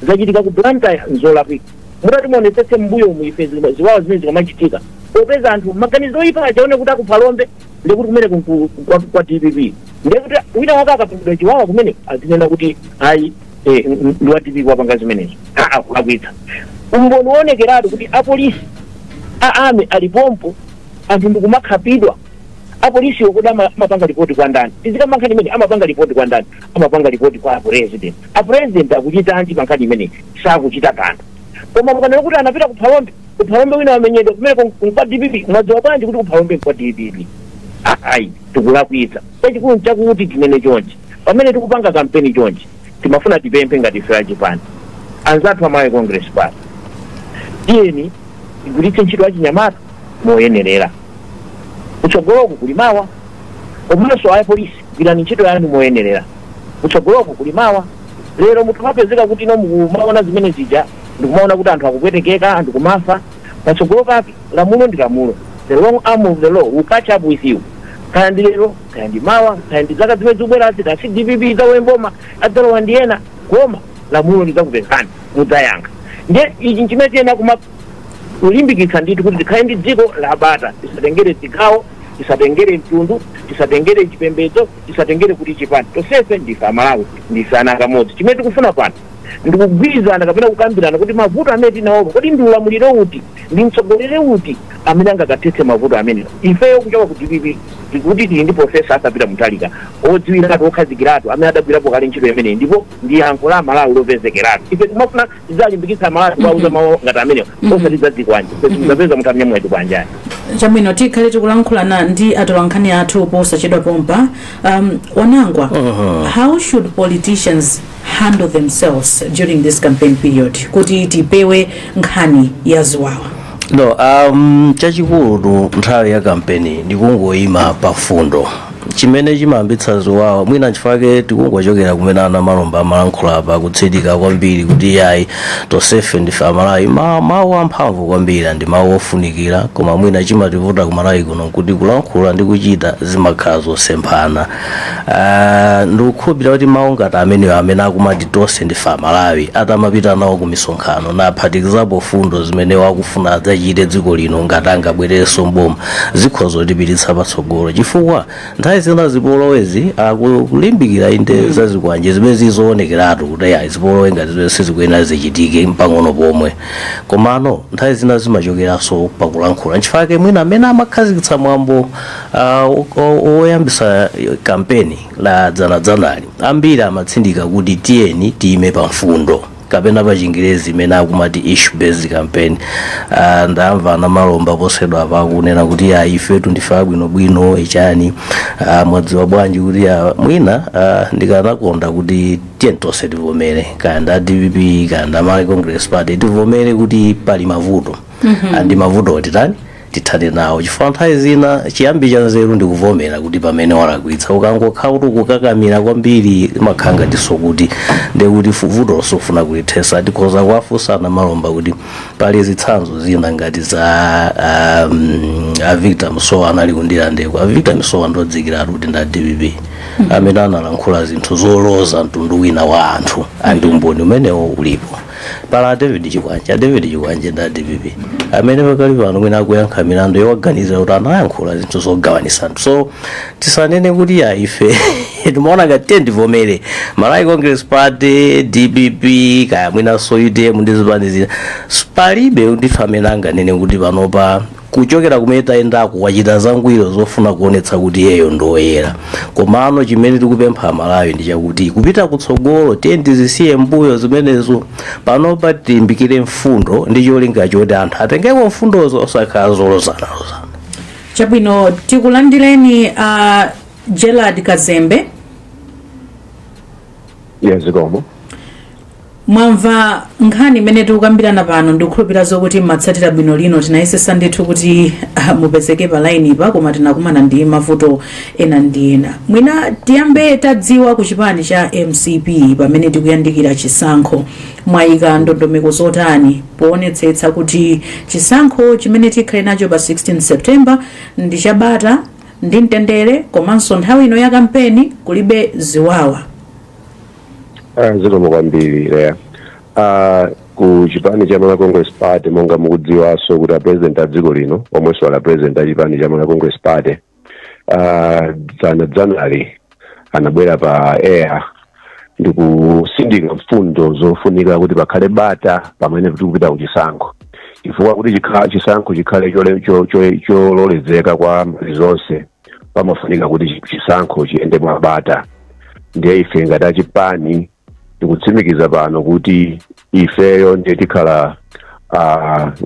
zachitika ku Blantyre nzolakwika? Mutati muonetsetse mbuyo mu ife ziwawa zimene zikamachitika, popeza anthu maganizo oyipa achaone kuti akuphalombe ndikuti kumene kwa DPP, ndikuti wina wake akapangidwa chiwawa kumene azinena kuti ayi, ndi wa DPP wapanga zimenezo. Aa, kulakwitsa. Umboni wonekeratu kuti apolisi a army alipompo, anthu ndikumakhapidwa, apolisiwo kuti amapanga ripoti kwa ndani? Tizikamba nkhani imene, amapanga ripoti kwa ndani? Amapanga ripoti kwa apresident. Apresident akuchitanji pa nkhani imene? Sakuchita kanthu. Koma mukanena kuti anapita ku Phalombe, ku Phalombe wina wamenyedwa, kumene kwa DPP, mwadziwa bwanji kuti ku Phalombe kwa DPP? Ayi, tikulakwitsa. Chachikulu nchakuti tinene chonchi, pamene tikupanga kampeni chonchi, timafuna tipemphe ngati ife achipani anzathu a Malawi Congress Party, tiyeni tigwiritse ntchito achinyamata moyenerera, kutsogoloku kuli mawa. Komanso apolisi, gwirani ntchito yanu moyenerera, kutsogoloku kuli mawa. Lero munthu mapezeka kuti ino mukumaona zimene zija, ndikumaona kuti anthu akupwetekeka, anthu kumafa, patsogolo pake lamulo ndi lamulo. The long arm of the law will catch up with you, kaya ndi lero, kaya ndi mawa, kaya ndi zaka zimene zikubwerazi, kaya si DPP idzalowe mboma, adzalowa ndi ena, koma lamulo lidzakupezani, mudzayankha. Ndiye ichi chimene tiyena kuma kulimbikitsa ndithu kuti tikhale ndi dziko labata, tisatengere zigawo, tisatengere mtundu, tisatengere chipembedzo, tisatengere kuti chipani. Tonsefe ndife Amalawi, ndife ana akamodzi. Chimene tikufuna pano ndikugwirizana kapena kukambirana kuti mavuto amene tinawo, kodi ndi ulamuliro uti, ndi mtsogoleri uti amene angakathetse mavuto amenewa? Ifeyo kuchoka ku DPP tikuti tili ndi Professor Arthur Peter Mutharika, odziwiratu, okhazikiratu, amene adagwirapo kale ntchito imeneyi, ndipo ndi yankho la Malawi lopezekeratu. Ife timafuna tidzalimbikitsa Malawi kuwauza mawu ngati amenewa, osati za zikwanje. Ife timuzapeza munthu amnyamula chikwanjani. Chabwino, tikhale tikulankhulana ndi atolankhani athu posachedwa pompa. Wanangwa, how should politicians handle themselves during this campaign period kuti tipewe nkhani ya ziwawa? No, chachikulu nthawi ya kampeni ndikungoyima pa fundo. Chimene chimayambitsa ziwawa, mwina nchifukwa tikungochokera kumene ana Malomba amalankhula apa, kutsindika kwambiri kuti yayi, tonsefe ndife Amalawi. Mawu amphamvu kwambiri ndi mawu ofunikira, koma mwina chimativuta ku Malawi kuno kuti kulankhula ndi kuchita zimakhala zosemphana. Ndikukhulupirira kuti mawu ngati amenewo amene akumati tonse ndife Amalawi, atamapita nawo ku misonkhano naphatikizapo fundo zimene wakufuna adzachite dziko lino ngati angabwererenso mboma, zikhoza kutipititsa patsogolo, chifukwa nthawi zina zipolowezi akulimbikira inde zazikwanje zimene zizoonekeratu kuti ayi, zipolowe ngati zimene sizikuyenera zichitike mpang'ono pomwe. Komano nthawi zina zimachokeranso pakulankhula. Nchifukwa mwina amene amakhazikitsa mwambo woyambisa kampeni la dzanadzanali, ambiri amatsindika kuti tiyeni tiyime pa mfundo, kapena pa Chingerezi imene akumati issue based campaign. Ndamva ana Malomba posedwa apa akunena kuti ya, ifetu ndife abwinobwino ichani. Mwadziwa bwanji kuti ya, mwina ndikanakonda kuti tiyeni tonse tivomere, kaya nda DPP, kaya nda Malawi Congress Party, tivomere kuti pali mavuto, andi mavuto titani, tithane nawo, chifukwa nthawi zina chiyambi cha nzeru ndikuvomera kuti pamene walakwitsa. Ukangokhala kuti ukukakamira kwambiri, imakhala ngatinso kuti ndekuti vuto sufuna kulithesa. Tikhoza kuwafunsa ana Malomba kuti pali zitsanzo zina ngati za a Victor Musowa anali kundilandeko. A Victor Musowa ndodzikiratu kuti nda DPP, amene analankhula zinthu zoloza mtundu wina wa anthu, andi umboni umenewo ulipo. Pala a David Chikwanje, a David Chikwanje nda DPP, amene pakali pano mwina akuyankha milandu yowaganizira kuti anayankhula zinthu zogawanisa anthu. So tisanene kuti ya, ife timaona ngati tiye ndivomere, Malawi Congress Party, DPP, kaya mwinanso UTM ndi zipani zina, palibe ndithu amene anganene kuti panopa Kuchokera kumene tayendako wachita zangwiro zofuna kuonetsa kuti iyeyo ndoyera. Komano chimene tikupempha Amalawi ndi chakuti kupita kutsogolo, tiye tizisiye mbuyo zimenezo. Panopa tilimbikire mfundo ndi cholinga choti anthu atengeko mfundozo, osakhala zolozanalozana. Chabwino, tikulandireni Gerald Kazembe. Yes, zikomo. Mwamva nkhani imene tikukambirana pano. Ndikukhulupirira zokuti mmatsatira bwino lino. Tinayesesa ndithu kuti mupezeke pa line pa, koma tinakumana ndi mavuto ena ndi ena. Mwina tiyambe tadziwa, ku chipani cha MCP, pamene tikuyandikira chisankho, mwayika ndondomeko zotani poonetsetsa kuti chisankho chimene tikhale nacho pa 16 September ndi chabata ndi mtendere, komanso nthawi ino ya kampeni kulibe ziwawa? Zikomo kwambiri, Leya. Ku chipani cha Malawi Congress Party, monga mukudziwanso kuti a president a dziko lino, omwenso ali a president a chipani cha Malawi Congress Party, dzana dzanali anabwera pa air ndikusindika mfundo zofunika kuti pakhale bata pamene tikupita ku chisankho, chifukwa kuti chisankho chikhale chololezeka kwa mbali zonse, pamafunika kuti chisankho chiyende mwa bata. Ndiye ife ngati achipani tikutsimikiza pano kuti ifeyo ndiye tikhala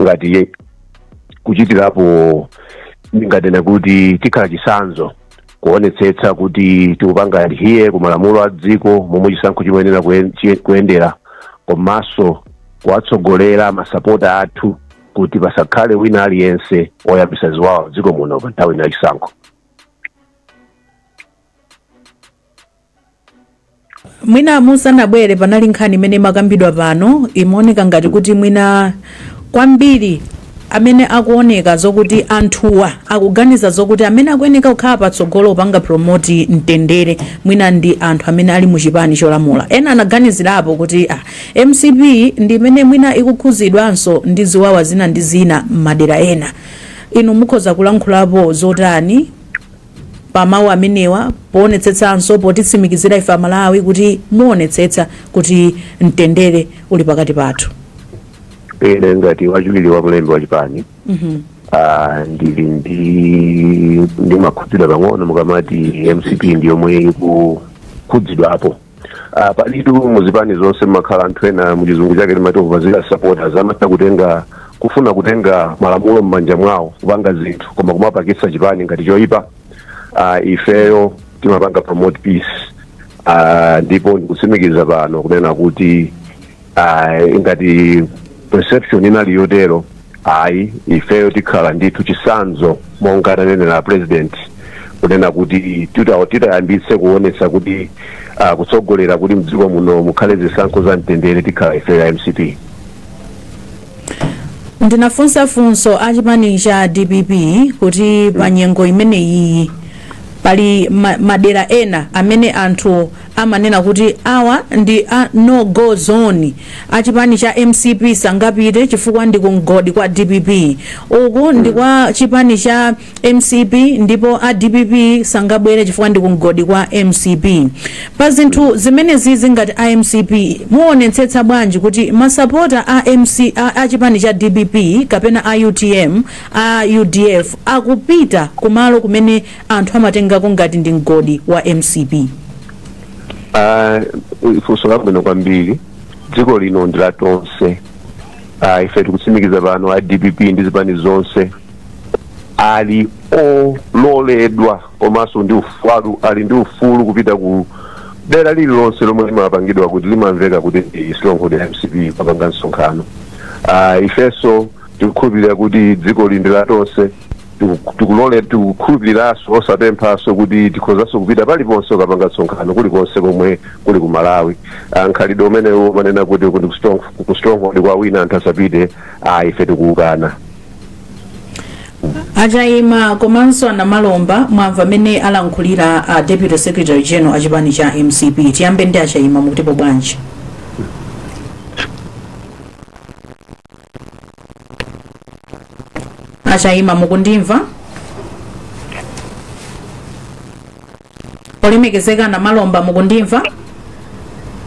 ngati kuchitirapo, ndinganene kuti tikhala chitsanzo kuonetsetsa kuti tikupanga adhere ku malamulo a dziko momwe chisankho chimayenera kuyendera, komanso kuwatsogolera masapota athu kuti pasakhale wina aliyense oyambisa ziwawa dziko muno pa nthawi ino ya chisankho. Mwina musanabwere panali nkhani imene imakambidwa pano. Imaoneka ngati kuti mwina kwambiri amene akuoneka zokuti anthuwa akuganiza zokuti amene akuyeneka kukhala patsogolo kupanga promote mtendere mwina ndi anthu amene ali muchipani cholamula. Ena anaganizirapo kuti MCP ndi imene mwina ikukhuzidwanso ndi ziwawa zina ndi zina m'madera ena. Inu mukhoza kulankhulapo zotani pa mawu amenewa, poonetsetsanso potitsimikizira ife Amalawi kuti muonetsetsa kuti mtendere uli pakati pathu? Ine ngati wachiwiri wa mlembi wa chipani, ndili ndi ndimakhudzidwa pang'ono mukamati MCP ndi yomwe ikukhudzidwapo. Palitu muzipani zonse mmakhala anthu ena, muchizungu chake timati overzealous supporters, amatha kutenga kufuna kutenga malamulo m'manja mwawo kupanga zinthu, koma kumapakitsa chipani ngati choyipa. Ifeyo timapanga promote peace, ndipo ndikutsimikiza pano kunena kuti ngati perception inali yotero, ayi, ifeyo tikhala ndithu chitsanzo monga ananenera president kunena kuti titayambitse kuonetsa kuti kutsogolera kuti mdziko muno mukhale zisankho za mtendere, tikhala ifeyo ya MCP. Ndinafunsa funso achipani cha DPP kuti pa nyengo imeneyi pali madera ena amene anthu amanena kuti awa ndi a no go zone, achipani cha MCP sangapite chifukwa ndi kumgodi kwa DPP, uku ndi kwa chipani cha MCP ndipo a DPP sangabwere chifukwa ndi kumgodi kwa MCP. Pa zinthu zimenezizi, ngati a MCP muonetsetsa bwanji kuti masapota a chipani cha DPP kapena a UTM, a UDF akupita kumalo kumene anthu amatengako ngati ndi mgodi wa MCP? Funso labwino kwambiri. Dziko lino ndi la tonse. Ife tikutsimikiza pano, a DPP ndi zipani zonse ali ololedwa komanso ndi ufulu, ali ndi ufulu kupita ku dera lililonse lomwe limapangidwa kuti limamveka kuti ndi stronghold ya MCP kupanga msonkhano. Ifenso tikukhulupirira kuti dziko li ndi la tonse. Tikukhulupiriranso osapemphanso kuti tikhozanso kupita paliponse kukapanga msonkhano kulikonse komwe kuli ku Malawi. Nkhalidwe umenewu umanena kuti uku ndi ku stronghold kwa wina, anthu asapite, ife tikuukana. Achayima komanso Anamalomba, mwamva amene alankhulira a deputy secretary general a chipani cha MCP. Tiyambe ndi Achayima, mukutipo bwanji? Achayima, mukundimva? Olemekezeka Anamalomba, mukundimva?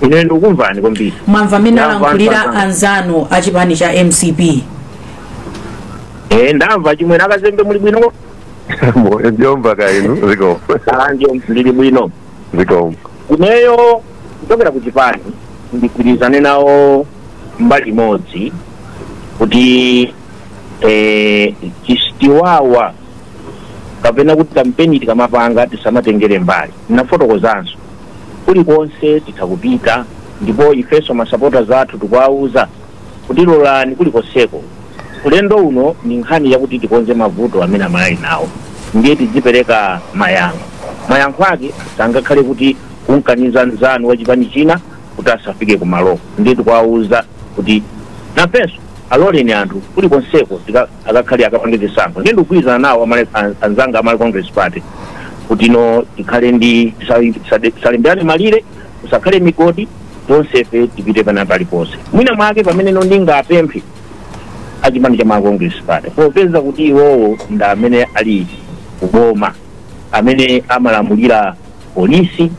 Ine ndikukumvani kwambiri. Mwamva amene Ndamva. alankhulira Ndamva. anzanu a chipani cha MCP? Ndamva chimwene akazembe, muli bwino? Njomba ka inu, zikomo. Ah, ndio, ndili bwino. Zikomo. Kuneyo kuchokera ku chipani ndigwirizane nawo mbali imodzi kuti chiwawa kapena kuti kampeni tikamapanga tisamatengere mbali. Nafotokozanso kulikonse titha kupita, ndipo ifenso masapota zathu tikuwauza kuti lolani kulikonseko. Ulendo uno ni nkhani yakuti tikonze mavuto amene amalawi nawo, ndiye tidzipereka mayankho. Mayankho ake sangakhale kuti kunkaniza mzanu wa chipani china kuti asafike kumaloko. Ndiye tikuwauza kuti nafenso aloleni anthu kulikonseko akakhale akapange zisankho. Ndiye ndikugwirizana nawo anzanga a Malawi Congress Party kuti no tikhale ndi tisalemberane malire, kusakhale migodi, tonsefe tipite pana paliponse. Mwina mwake pamene no ndingapemphe achipani cha Malawi Congress Party, popeza kuti iwowo ndi amene ali kuboma, amene amalamulira polisi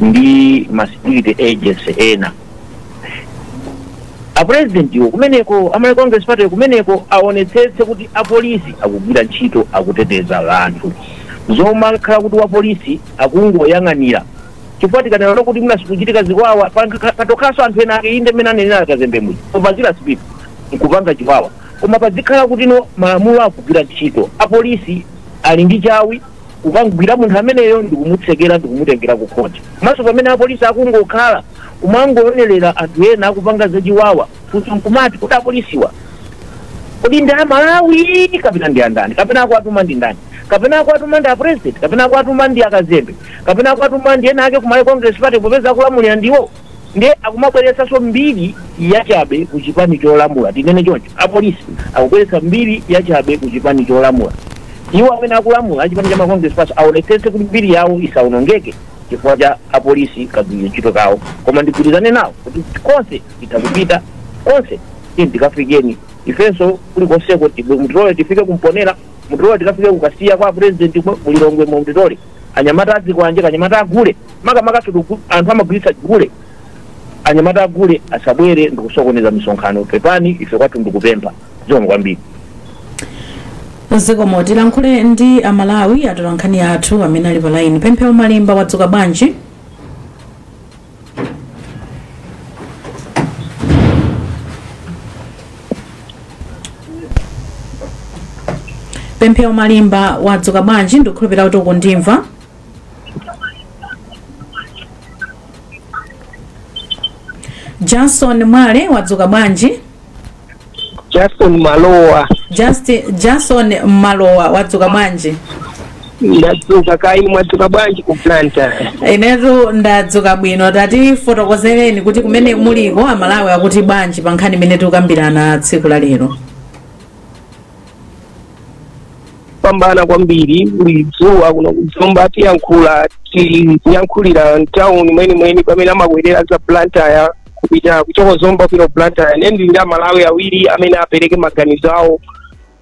ndi ma security agency ena, apresident iwo kumeneko, a Malawi Congress Party kumeneko, aonetsetse kuti apolisi akugwira ntchito, akuteteza anthu. Zomakhala kuti wapolisi akungoyang'anira, chifukwa tikanena kuti mwina sikuchitika ziwawa, patokhaso anthu ena ake, inde mmene anenera akazembe mwini popazira sipipo nkupanga chiwawa, koma pazikhala kuti no malamulo akugwira ntchito, apolisi ali ndi chawi kukangwira munthu ameneyo ndikumutsekera ndikumutengera ku khoti. Komanso pamene apolisi akungokhala kumangoonerera anthu ena akupanga zachiwawa, funso nkumati kuti apolisiwa kodi ndi amalawi kapena ndi andani? Kapena akuatuma ndi ndani? Kapena akuatuma ndi apresident? Kapena akuatuma ndi akazembe? Kapena akuatuma ndi ena ake ku Malawi Congress Party, popeza akulamulira ndiwo? Ndiye akumabweretsanso mbiri yachabe ku chipani cholamula. Tinene choncho, apolisi akubweretsa mbiri yachabe ku chipani cholamula. Iwo amene akulamula achipani cha Malawi Congress Party aonetsetse kuti mbiri yawo isawonongeke chifukwa cha apolisi kagwirire ntchito kawo. Koma ndigwirizane nawo kuti konse titha kupita, konse tiye tikafikeni. Ifenso kulikonseko mutilole tifike kumponera, mutilole tikafike kukasiya kwa president mulilongwe mo, mutilole anyamata adzikwanje, kanyamata agule makamaka anthu amagwiritsa gule, anyamata agule asabwere ndikusokoneza misonkhano. Pepani, ife kwathu ndikupempha. Zikomo kwambiri. Zikomo. Tilankhule ndi amalawi atolankhani athu amene ali pa line. Pemphero Malimba, wadzuka bwanji? Pemphero Malimba, wadzuka bwanji? Ndikukhulupirira kuti ukundimva. Jason Mwale, wadzuka bwanji? Jason Malowa. Jason Malowa, wadzuka bwanji? Ndadzuka kayi, mwadzuka bwanji ku Blantyre? Inetu ndadzuka bwino. Tatifotokozereni kuti kumene muliko amalawi akuti bwanji pa nkhani imene tikukambirana tsiku la lero. Pambana kwambiri, kuli dzuwa kuno kuzomba. Tiyankhula, tiyankhulira mtawuni mwenimweni pamene amakwerera za Blantyre kupita kuchoka Zomba kupita ku Blantyre. Ine ndili ndi amalawi awiri amene apereke maganizo awo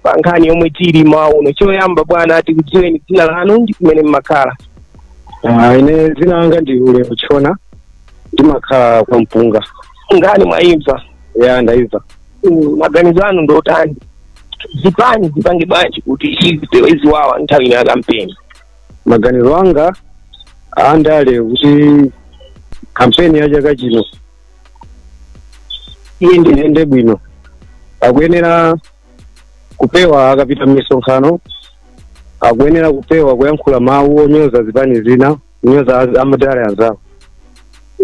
pa nkhani yomwe tili mauno. Choyamba bwana, tikudziweni dzina lanu ndi kumene mmakhala. Ine dzina langa ndi Ulemu Tchona, ndimakhala kwa Mpunga. Nkhani mwayimva? Ya, ndaimva. Maganizo anu ndotani? Zipani zipange bwanji kuti zipewe ziwawa nthawi ino ya kampeni? Maganizo anga andale kuti kampeni ya chaka chino iyende bwino, akuyenera kupewa akapita m'misonkhano, akuyenera kupewa kuyankhula mawu onyoza zipani zina, kunyoza amadale anzawo.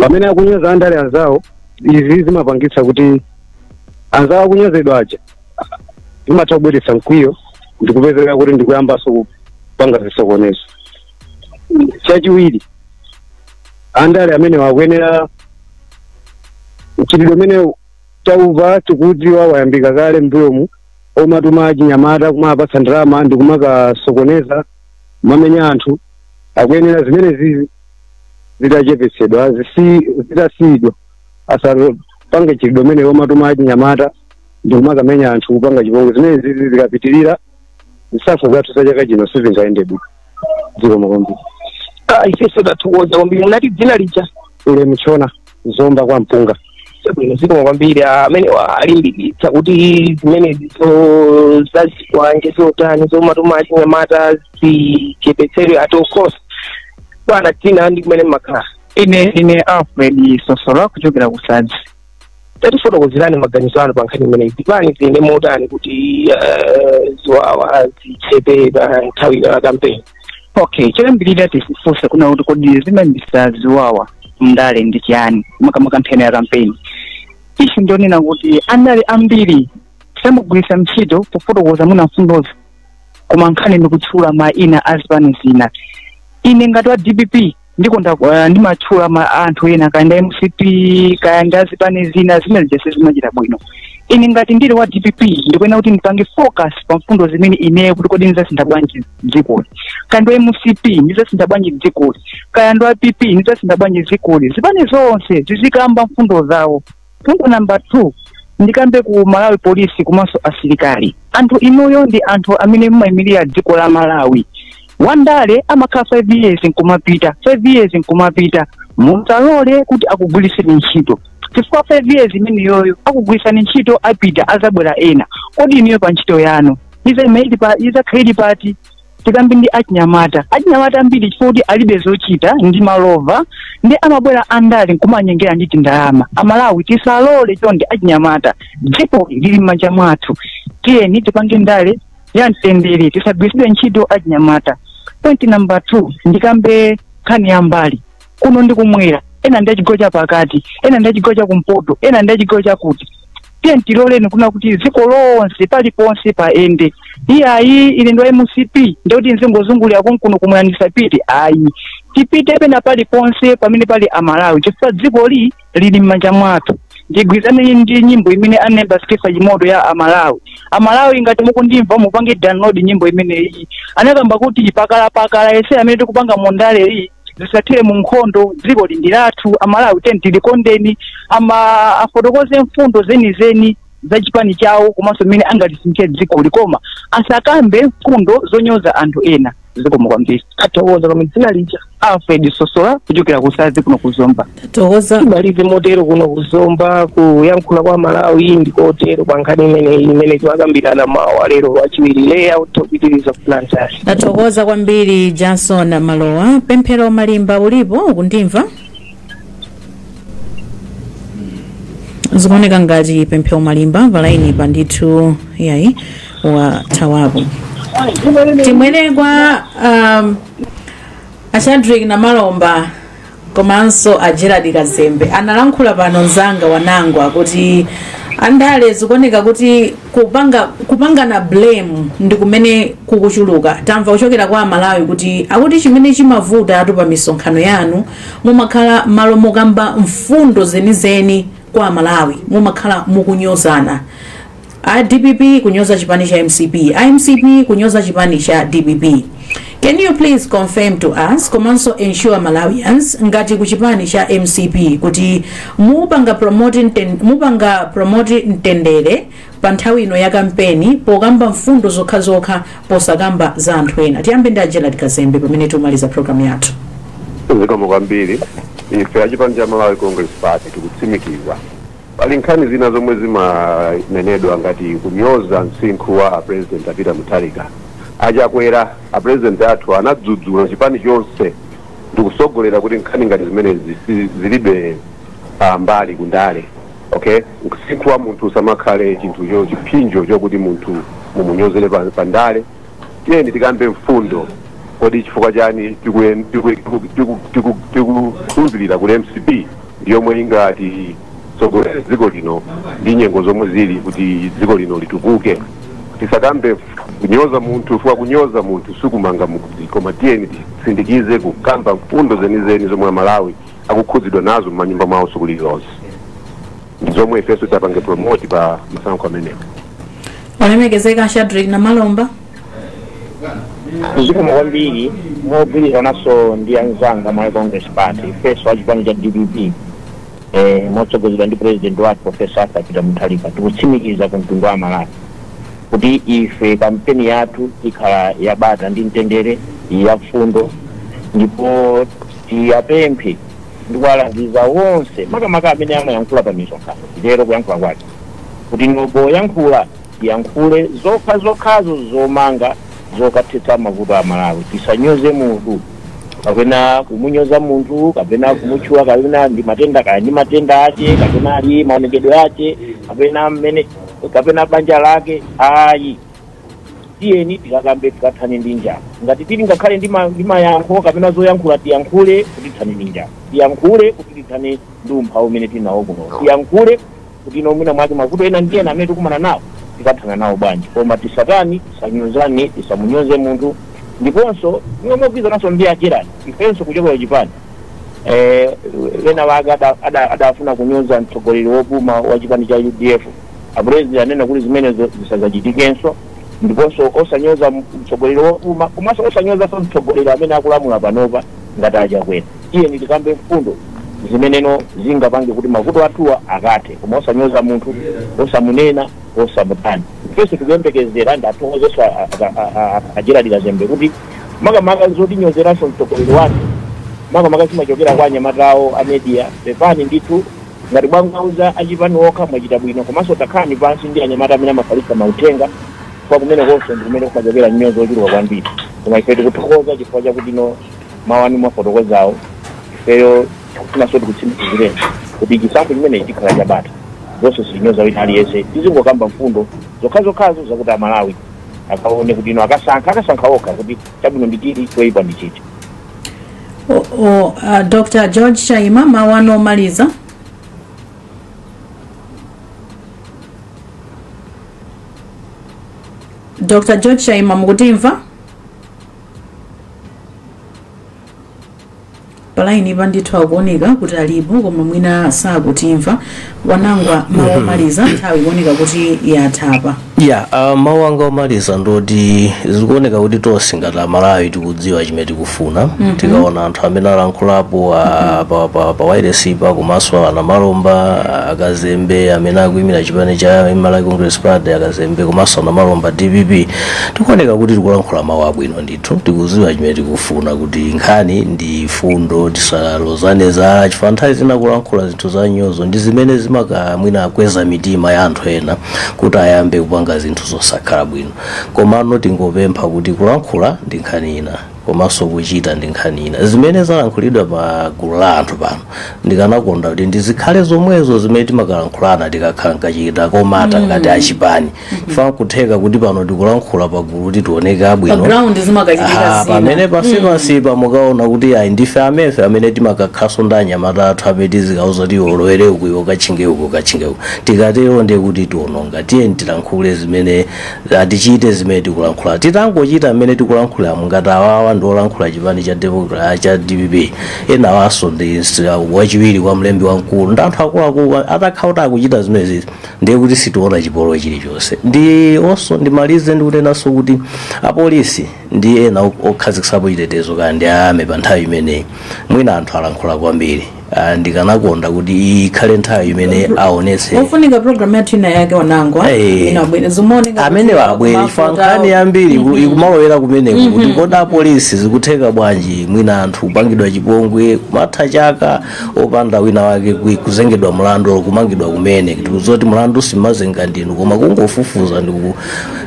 Pamene akunyoza andale anzawo, izi zimapangitsa kuti anzawo akunyozedwa aja zimatha kubweretsa mkwiyo ndikupezeka kuti ndikuyambanso kupanga zisokonezo. Chachiwiri, andale amene akuyenera mchitidwe umene tauva tikudziwa wayambika kale mbuyomu, omatuma achinyamata kumapatsa ndalama ndi kumakasokoneza, kumamenya anthu, akuyenera zimene zizi zitachepetsedwa, zitasiyidwa, asapange mchitidwe umene omatuma achinyamata ndi kumakamenya anthu, kupanga chipongwe. Zimene zizi zikapitirira, zisankho zathu za chaka chino sizingayende bwino. Zikomo kwambiri. Ah, ifenso tathokoza kwambiri. Munati dzina lija? Ulemu Tchona, Zomba kwa Mpunga. Chabwino, zikomo kwambiri. Amene alimbikitsa kuti zimenezi zo zazikwanje zotani zomatuma achinyamata zichepetsedwe at all cost. Bwana, dzina ndi kumene mmakhala? Ine ine Alfred Sosola, kuchokera ku Sadzi. Tatifotokozerani maganizo anu pa nkhani imeneyi. Zipani ziyende motani kuti ziwawa zichepe pa nthawi ya kampeni? Okay, choyambirira tifunse kuna kuti kodi zimayambisa ziwawa mndale ndi chiyani, makamaka nthena ya kampeni? Ichi ndionena kuti andale ambiri samagwiritsa ntchito pofotokoza mwina mfundozo, koma nkhani ndikutchula ma ina azipani zina. Ine ngati wa DPP ndikonda ndimatchula ma anthu ena, kaya ndi MCP, kaya ndi azipani zina, zimene zese zimachita bwino. Ine ngati ndili wa DPP ndikuyenera kuti ndipange focus pa mfundo zimene ineyo kuti kodi ndizasintha bwanji dzikoli, kaya ndi wa MCP ndizasintha bwanji dzikoli, kaya ndi wa PP ndizasintha bwanji dzikoli. Zipani zonse zizikamba mfundo zawo. Mfundo number 2, ndikambe ku Malawi Police komanso asilikali. Anthu inuyo ndi anthu amene mumayimirira dziko la Malawi. Wandale amakhala 5 years nkumapita, 5 years nkumapita. Musalole kuti akugwiriseni ntchito, chifukwa 5 years imeneyoyo akugwirisani ntchito, apita, azabwera ena. Kodi inuyo pa ntchito yanu izakhala ili pati? Tikambe ndi achinyamata. Achinyamata ambiri, chifukwa kuti alibe zochita ndi malova, ndi amabwera andale nkumanyengera ndi tindalama. Amalawi, tisalole chonde. Achinyamata, dziko lili m'manja mwathu. Tiyeni tipange ndale ya mtendere, tisagwiritsidwe ntchito achinyamata. Point number 2, ndikambe nkhani ya mbali. Kuno ndi kumwera, ena ndi achigawo chapakati, ena ndi achigawo chakumpoto, ena ndi achigawo chakuti. Tiye tiloleni kuna kuti dziko lonse paliponse paende. Iyayi, ine ndi wa MCP, ndikuti nzingozungulira konkuno kumwera ndisapite, ayi. Tipite pena paliponse pamene pali Amalawi, chifukwa dzikoli lili m'manja mwathu. Ndigwirizane ndi nyimbo imene anaimba Skeffa Chimoto ya Amalawi. Amalawi, ngati mukundimva, mupange download nyimbo imeneyi. Anakamba kuti pakalapakala ese amene tikupanga mondale iyi zisathere mu nkhondo. Dziko lindi lathu, Amalawi, teni tilikondeni. Ama afotokoze mfundo zenizeni za chipani chawo komanso mmene angatisinthe dzikoli, koma asakambe mfundo zonyoza anthu ena. Zikomo kwambiri. Athokoza koma dzina lija? Alfred Sosola, kuchokera kusadzi kuno kuzomba. Tathokoza. Timalize motero kuno kuzomba. Kuyankhula kwa Malawi ndikotero pa nkhani imeneyi imene timakambirana mawa lero Wachiwiri. Leya, utopitiriza kuplantasi. Tathokoza kwambiri, Johnson Malowa. Pemphero Malimba, ulipo? Ukundimva? Zikuoneka ngati Pemphero Malimba palaini pa ndithu yayi, wathawapo. Timwere kwa Ashadrick Namalomba komanso a Gerald Kazembe. Analankhula pano mzanga wanangwa kuti andale zikuoneka kuti kupangana blame ndi kumene kukuchuluka. Tamva kuchokera kwa Amalawi kuti akuti chimene chimavuta atu pa misonkhano yanu, mumakhala malo mokamba mfundo zenizeni kwa Amalawi, mumakhala mukunyozana, a DPP kunyoza chipani cha MCP, a MCP kunyoza chipani cha DPP. Can you please confirm to us komanso ensure Malawians ngati ku chipani cha MCP kuti mupanga promote mtendere pa nthawi ino ya kampeni pokamba mfundo zokhazokha, posakamba za anthu ena? Tiyambe ndi a Gerald Kazembe pamene tikumaliza program yathu. Zikomo kwambiri. Ife achipani cha Malawi Congress Party tikutsimikiza, pali nkhani zina zomwe zimanenedwa ngati kunyoza msinkhu wa President Peter Mutharika, Achakwera. A President athu anadzudzula chipani chonse ndikusogolera kuti nkhani ngati zimenezi zilibe mbali kundale. Okay, msinkhu wa munthu usamakhale chinthu chiphinjo chokuti munthu mumunyozere pa ndale. Tiyeni tikambe mfundo. Kodi chifukwa chani tikukhulupirira kuti MCP ndiyomwe ingati tsogolere dziko lino ndi nyengo zomwe zili kuti dziko lino litukuke? Tisakambe kunyoza munthu, chifukwa kunyoza munthu sikumanga mudzi, koma tiyeni tisindikize kukamba mfundo zenizeni zomwe Amalawi akukhudzidwa nazo m'manyumba mwawo tsiku lililonse, ndi zomwe ifenso tipange promote pa masankho amenewo. Olemekezeka Shadrick Namalomba. Zikomo kwambiri. Mogwirizananso ndi anzanga Malawi Congress Party, ifenso achipani cha DPP, motsogozedwa ndi president wathu Professor Arthur Peter Mutharika, tikutsimikiza ku mtundu wa Malawi kuti ife kampeni yathu ikhala yabata ndi mtendere, ya mfundo, ndipo tiyapemphe Ndikuwalangiza wonse, makamaka amene amayankhula pa misonkhano, lero kuyankhula kwake kuti nopoyankhula tiyankhule zokha zokhazo zomanga, zokathetsa mavuto a Malawi. Tisanyoze munthu kapena kumunyoza munthu kapena kumutchula kapena ndi matenda, kaya ndi matenda ache kapena ali maonekedwe ache kapena mmene kapena banja lake, ayi. Tiyeni tikakambe, tikathane ndi njala. Ngati tili ngakhale ndi mayankho kapena zoyankhula, tiyankhule kuti tithane ndi njala, tiyankhule kuti tithane ndi umphawi umene tinawo kuno, tiyankhule kuti ino mwina mwake mavuto ena ndi ena amene tikumana nawo tikathana nawo bwanji. Koma tisatani, tisanyozane, tisamunyoze munthu. Ndiponso mogwirizananso ndi achirani, ifenso kuchokera chipani, ena wake adafuna kunyoza mtsogoleri wopuma wa chipani cha UDF. Apresident anena kuti zimenezo zisazachitikenso, ndiponso osanyoza mtsogoleri wopuma, komanso osanyozanso mtsogoleri amene akulamula panopa ngati aChakwera. Tiyeni tikambe mfundo zimeneno zingapange kuti mavuto athuwa akathe, koma osanyoza munthu, osamunena, osamutani. Ifenso tikuyembekezera, ndathokozeso aGerald Kazembe kuti makamaka zotinyozeranso mtsogoleri wathu makamaka zimachokera kwa anyamatawo a media. Pepani ndithu, ngati mwangauza achipani okha mwachita bwino, komanso takhalani pansi ndi anyamata amene amafalitsa mauthenga, kwa kumene konse ndi kumene kumachokera nyozo ochuluka kwambiri. Koma ife tikuthokoza chifukwa chakuti no mawu anu mwafotokozawo, ifeyo tikufunanso tikutsimikizireni kuti chisankho chimenechi chikhala chabata zonse, sitinyoza wina aliyense. Tizingokamba mfundo zokhazokhazo zakuti Amalawi akaone kuti ino akasankha, akasankha okha kuti chabwino ndi chiti, choyipa ndi chiti. Dr George Chaima, mawu anu omaliza. Dr George Chaima, mukutimva? Pa line pa ndithu akuoneka kuti alipo, koma mwina sakutimva. Wanangwa, mawu omaliza, nthawi ikuoneka kuti yathapa. Ya, mawu anga omaliza ndoti zikuoneka kuti tonse ngati Amalawi tikudziwa chimene tikufuna. Tikaona anthu amene alankhulapo pa wireless pa, komanso anamalomba, akazembe amene akuyimira chipani cha Malawi Congress Party, akazembe komanso anamalomba DPP, tikuoneka kuti tikulankhula mawu abwino ndithu. Tikudziwa chimene tikufuna, kuti nkhani ndi fundo, tisalozane za chifukwa nthawi zina kulankhula zinthu za nyozo ndi zimene zimaka mwina akweza mitima ya anthu ena kuti ayambe kupanga zinthu zosakhala bwino. Komano tingopempha kuti kulankhula ndi nkhani ina, komanso kuchita ndi nkhani ina. Zimene zalankhulidwa pa gulu la anthu pano, ndikanakonda kuti ndizikhale zomwezo zimene timakalankhulana tikakhala nkachita komata ngati achipani. Fa kutheka kuti pano tikulankhula pa gulu kuti tioneke abwino, pa ground zimakachitika Aha, zina. Pamene pansipansipa mukaona kuti ayi, ndife amefe amene timakakhaso ndi anyamata athu amene tizikauza kuti iwe ulowere uku, iwe ukatchinge uku, ukatchinge uku. Tikatero ndiye kuti tiononga. Tiye tilankhule zimene, tichite zimene tikulankhula. Titangochita mmene tikulankhula, ngati awawa ndi olankhula chipani cha Democrat cha DPP, enawanso ndi wachiwiri kwa mlembi wamkulu, ndi anthu akuluakulu, atakhala kuti akuchita zimenezi ndiye kuti sitiona chipolowe chilichonse. Ndi onso ndimalize ndikunenanso kuti apolisi ndi ena okhazikitsapo chitetezo kaya ndi ame pa nthawi imeneyi, mwina anthu alankhula kwambiri. Ndikanakonda kuti ikhale nthawi imene aonetse Ofunika program yathu ina yake, Wanangwa. Ina bwino zimaoneka amene kuti abwere mafuta chifukwa nkhani yambiri ikumalowera kumeneko, kuti kodi apolisi zikutheka bwanji mwina anthu kupangidwa chipongwe, kumatha chaka opanda wina wake kuzengedwa mlandu or kumangidwa kumene? Tikuzoti mlandu simazenga ndinu, koma kungofufuza ndiku.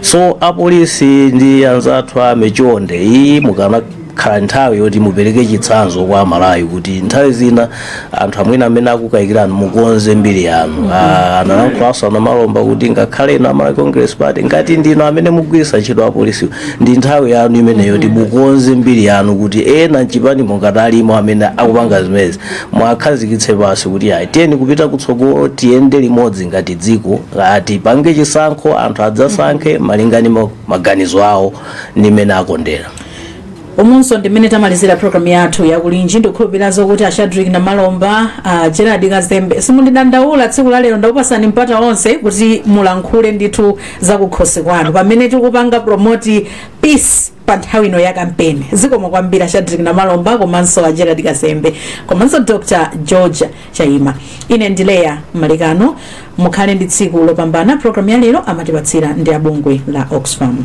So apolisi ndi anzathu amechonde, iyi mukanakhala nthawi yoti mupereke chitsanzo kwa Amalawi kuti nthawi zina anthu amwene amene akukayikirani mukonze mbiri yanu. Analankhulaso anamalomba kuti ngakhale inu Amalawi Congress Party, ngati ndinu amene mugwiritsa ntchito apolisi, ndi nthawi yanu imeneyo kuti mukonze mbiri yanu, kuti ena mchipani mongati alimo amene akupanga zimenezi mwakhazikitse pasi kuti ayi, tiyeni kupita kutsogolo, tiyende limodzi ngati dziko, tipange chisankho, anthu adzasankhe malinga ndi maganizo awo ndi mmene akondera. Umunso ndimene tamalizira program yathu yakulinji. Ndikukhulupirira zokuti aShadrick Namalomba, Gerard Kazembe, simundidandaula. Tsiku la lero ndakupasani mpata onse kuti mulankhule ndithu zakukhosi kwanu pamene tikupanga promote peace pa nthawi ino ya kampeni. Zikomo kwambiri aShadrick Namalomba komanso a Gerard Kazembe komanso Dr George Chaima. Ine ndileya Malekano, mukhale ndi tsiku lopambana. Program ya lero amatipatsira ndi abungwe la Oxfam.